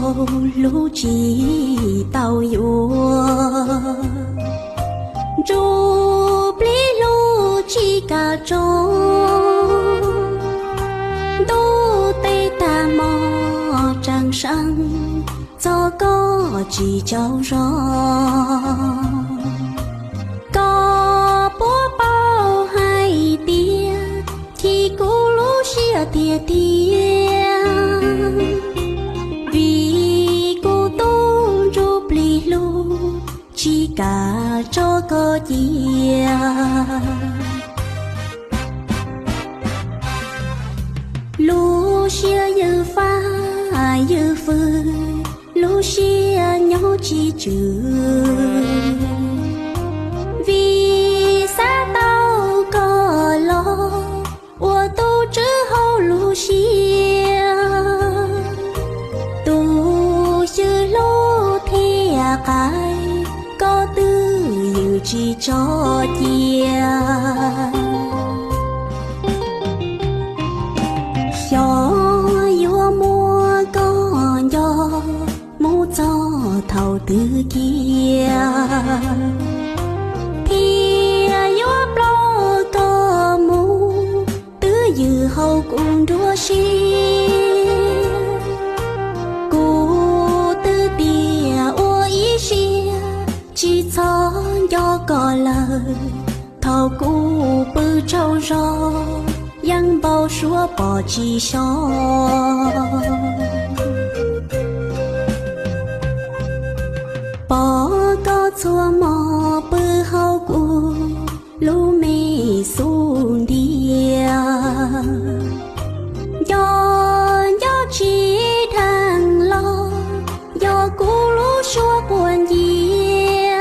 Lub tsis tau yuav, ntsuj plig hlub tsis kam tso, ntuj teb tag hmo tseem seev, txog koj tsis tsaug zog. Koj puas paub hais tias chim kuv lub siab tiag tiag, vim kuv tus ntsuj plig hlub tsis kam tso koj cia. Lub siab ywj fab ywj fwj, lub siab nyob tsis tswm, vim xav tau koj los ua tus tswv hauv lub siab. Tus xyw hlub thiab qai, koj twb ywj tsis tso cia. Xyov yuav muab koj nco mus txog thaum twg kiag, thiaj yuav ploj koj mus twb ywj hauv kuv nruab siab. Kuv twb tias ua ib siab tsis txhob nco koj lawm, thaum kuv pw tsaug zog yeej npau suav pom tsis xyov. Pom koj txhua hmo pw hauv kuv lub me xub ntiag, nco nco tsis dheev los yog kuv lub suab quas nciab.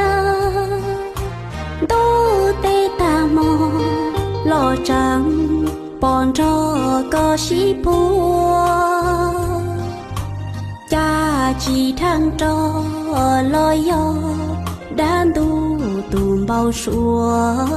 Ntuj teb tag hmo los tseem pom nrog koj sib phuab, cas tsis dheev rog los yog dab ntub tus npau suav.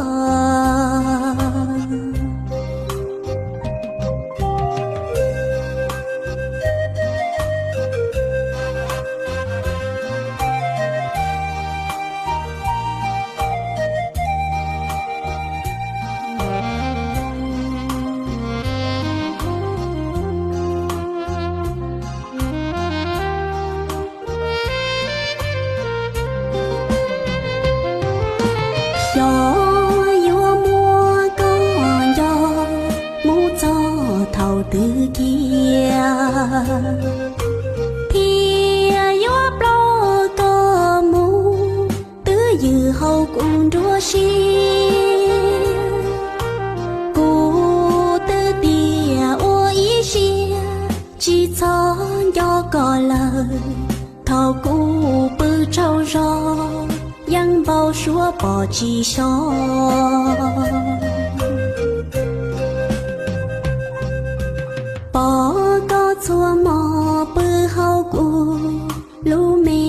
Xyov yuav muab koj nco mus txog thaum twg kiag, thiaj yuav ploj koj mus twb ywj hauv kuv nruab siab. Kuv twb tias ua ib siab tsis txhob nco koj lawm, thaum kuv pw tsaug zog yeej npau suav pom tsis xyov. Pom koj txhua hmo pw hauv kuv lub me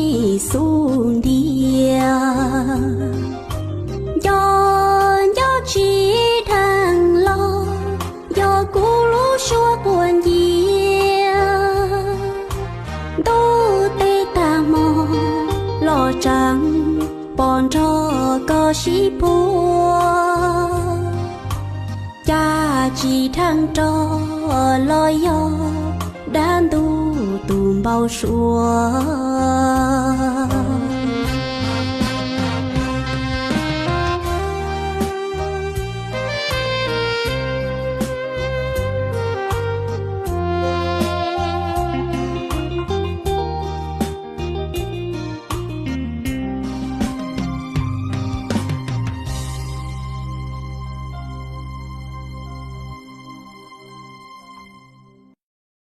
xub ntiag, nco nco tsis dheev los yog kuv lub suab quas nciab. Ntuj teb tag hmo los tseem pom nrog koj sib phuab, cas tsis dheev rog los yog dab ntub tus npau suav.